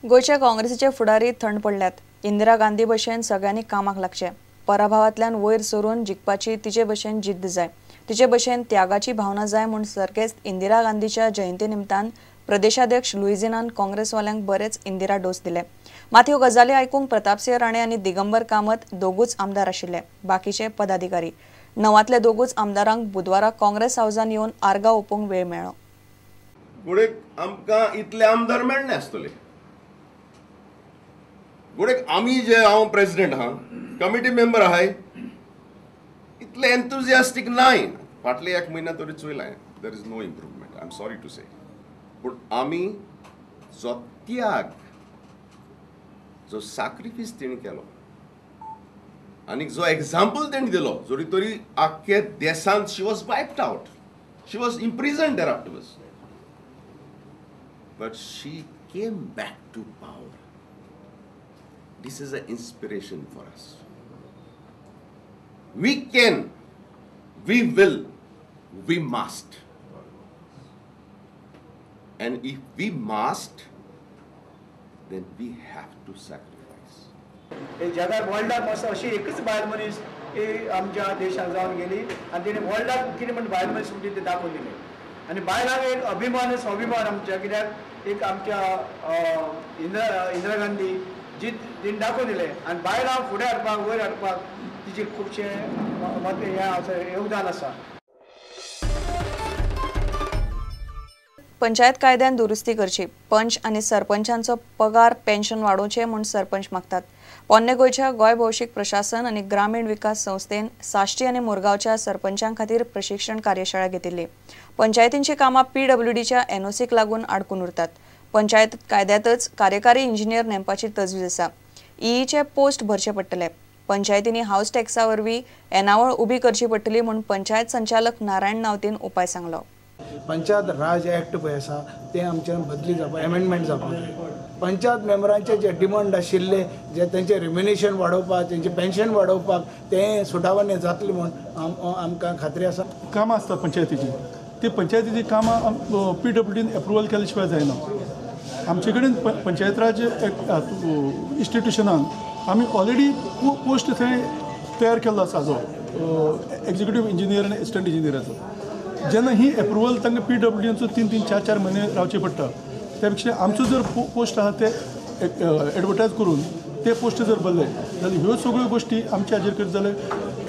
गोंयच्या काँग्रेसीचे फुडारी थंड पडल्यात. इंदिरा गांधी भशेन सगळ्यांनी कामाक लागचें. पराभवांतल्यान वयर सरून जिखपाची तिचे भशेन जिद्द जाय, तिचे भशेन त्यागाची भावना जाय म्हूण सर्गेस्त इंदिरा गांधीच्या जयंती निमतान प्रदेशाध्यक्ष लुईझिनान काँग्रेसवाल्यांक बरेच इंदिरा डोस दिले. मात ह्यो गजाली आयकूंक प्रतापसिंह राणे आनी दिगंबर कामत दोगूच आमदार आशिल्ले, बाकीचे पदाधिकारी. णवांतले दोगूच आमदारांक बुधवारा काँग्रेस हावजान येवन आर्गां ओंपूंक वेळ मेळ्ळो. आमकां इतले आमदार मेळ्ळे आसतले. गोडेक आमी जे हांव प्रेसिडेंट आहा, कमिटी मेंबर आहाय, इतले एन्थुजियास्टीक नाय. फाटले एक म्हयन्या तरी चोयलां, there is no improvement, I am sorry to say. पूण आमी जो त्याग, जो साक्रिफीस तेणी केलो आनी जो एग्जाम्पल तेणी दिलो, जरी तरी आख्खे देशांत she was wiped out, she was imprisoned there afterwards, but she came back to power. This is an inspiration for us. We can, we will, we must. And if we must, then we have to sacrifice. जगार वर्ल्डाक मस्त अशी एकच बायल मनीस ही आमच्या देशांत जावन गेली आनी तिणें वर्ल्डाक कितें म्हण बायल मनीस म्हणजे ते दाखोवन दिलें. आनी बायलांक एक अभिमान, स्वाभिमान आमच्या, कित्याक एक आमच्या इंदिरा गांधी जी तिणें दाखोवन दिलें आनी बायलांक फुडें हाडपाक, वयर हाडपाक तिचें खुबशें मत हें आसा, योगदान आसा. पंचायत कायद्यान दुरुस्ती करची, पंच आनी सरपंचांचो पगार पेन्शन वाडोवचें म्हूण सरपंच मागतात. पोन्ने गोंयच्या गोंय भौशीक प्रशासन आनी ग्रामीण विकास संस्थेन साश्टी आनी मुरगांवच्या सरपंचां खातीर प्रशिक्षण कार्यशाळा घेतिल्ली. पंचायतींची कामां पीडब्ल्यूडीच्या एनओसीक लागून आडकून उरतात. पंचायत कायद्यांतच कार्यकारी इंजिनियर नेमपाची तजवीज आसा. ईईचे पोस्ट भरचे पडटले. पंचायतींनी हावस टॅक्सा वरवीं येणावळ उबी करची पडटली म्हूण पंचायत संचालक नारायण नावतीन उपाय सांगलो. पंचायत राज ॲक्ट पळय आसा तें आमच्यान बदली जावपाक, एमेंडमेंट जावपाक जाय. पंचायत मेंबरांचे जे डिमांड आशिल्ले, जे तेंचें रिम्युनेशन वाडोवपाक, तेंचें पेन्शन वाडोवपाक, तें सुटावणे जातलें म्हूण आमकां खात्री आसा. कामां आसतात पंचायतीचीं, ती पंचायतीचीं कामां पी डब्ल्यू डीन एप्रुवल केले शिवाय जायना. आमचे कडेन पंचायत राज इन्स्टिट्युशनान आमी ऑलरेडी पोस्ट थंय तयार केल्लो आसा, जो एक्झिक्युटीव इंजिनियर आनी एसिस्टंट इंजिनियराचो. जेन्ना ही एप्रुवल तांकां पी डब्ल्यू डीचो 3 3 4 4 म्हयने रावचे पडटा, त्या पेक्षा आमचो जर पोस्ट आसा ते एडवर्टायज करून ते पोस्ट जर भरले जाल्यार ह्यो सगळ्यो गोश्टी आमच्या हाजेर करत जाल्यार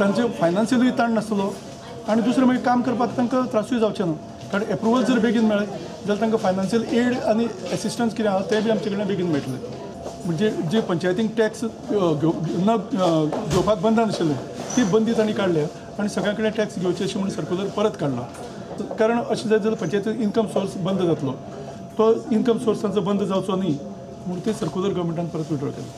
तांचे फायनान्शियलूय ताण नासतलो आनी दुसरें मागीर काम करपाक तांकां त्रासूय जावचे ना. कारण एप्रुवल जर बेगीन मेळ्ळें जाल्यार तांकां फायनान्शियल एड आनी एसिस्टन्स कितें आसा तें बी आमचे कडल्यान बेगीन मेळटलें. म्हणजे जे पंचायतींक टॅक्स न घेवपाक बंधन आशिल्लें ती बंदी तांणी काडल्या आनी सगळ्यां कडेन टॅक्स घेवचे अशें म्हणून सर्कुलर परत काडला. कारण अशें जायत जाल्यार पंचायतीन इन्कम सोर्स बंद जातलो, तो इन्कम सोर्स तांचो बंद जावचो न्ही म्हणून ते सर्कुलर गव्हर्मेंटान परत विड्रॉ केलें.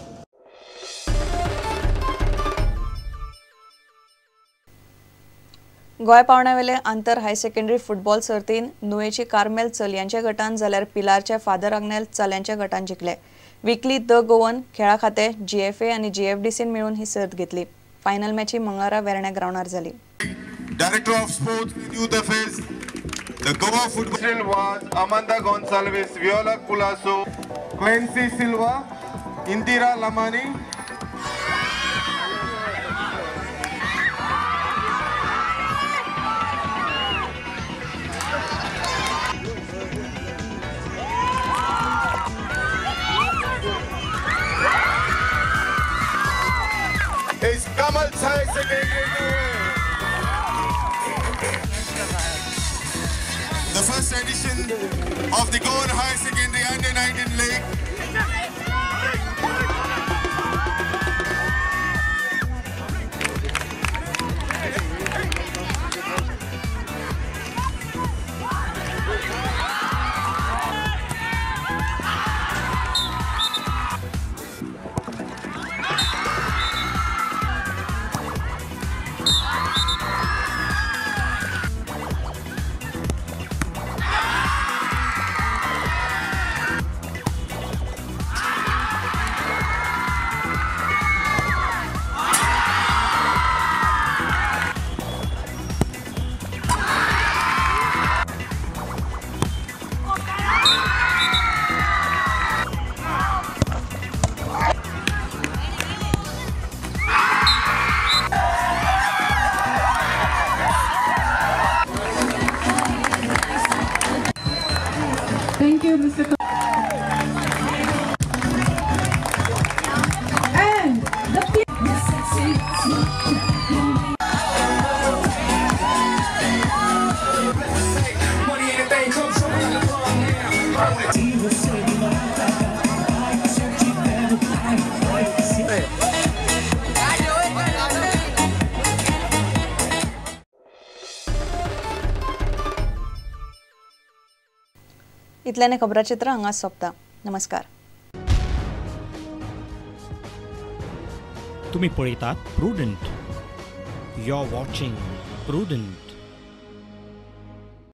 गोंय पावण्यावेले आंतर हायर सेकंडरी फुटबॉल सर्तीन नुवेची कार्मेल चलयांच्या गटान जाल्यार पिलारचे फादर आग्नेल चल्यांच्या गटान जिखले. विकली the Goan खेळा खातें जीएफए आनी जीएफडीसीन मेळून ही सर्त घेतली. फायनल मॅची मंगळारा वेर्ण्या ग्रावंडार जाली. Director of Sports and Youth Affairs, the Goa football was Amanda Gonsalves, Viola Culasso, Clancy Silva, Indira Lamani. Is Kamal Sai secondary. The first edition of the Goan High Secondary Under-19 League. Thank you, Mr. And the इतल्याने खबराचित्र हांगा सोंपता. नमस्कार. तुम्ही पळयतात Prudent. You are watching Prudent.